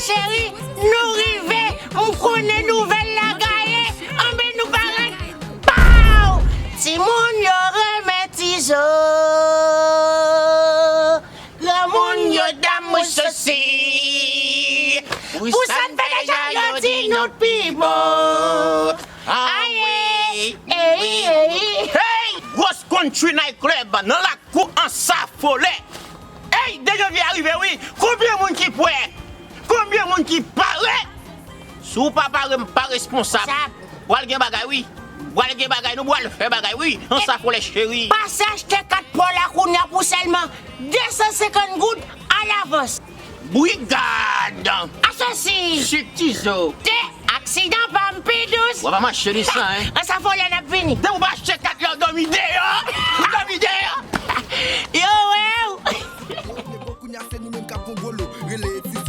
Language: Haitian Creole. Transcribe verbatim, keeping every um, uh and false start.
Cheri, nou rive. M konnen nouvèl la gaye. Anben nou parèt. Pow! Timoun yo renmen Tizo. Granmoun yo damou sosi. Pou sa n fè deja yo di nou t pi bon. Aye. Eyi, eyi. Hey! Gros Country Night Club nan lakou Ansafolè. Hey, de janvye a rive wi. Konbyen moun ki prè? Konbyen moun ki pare? Si w pa pare, m pa responsab. Pral gen bagay wi. Pral gen bagay, nou pral fè bagay wi. Ansafolè cheri. Pase achte kat pa w la kounye a pou sèlman de san senkant goud alavans. Brigad. Asosi. Sik Tizo. Te aksidan pa m pi dous. W ap mache li san, hein? Ansafolè n ap vini. Depi w pa achte kat la, w dòmi deyò. W dòmi deyò. Yo wè w. Kounye a se nou menm k ap pran gwo lo. Rele Tizo.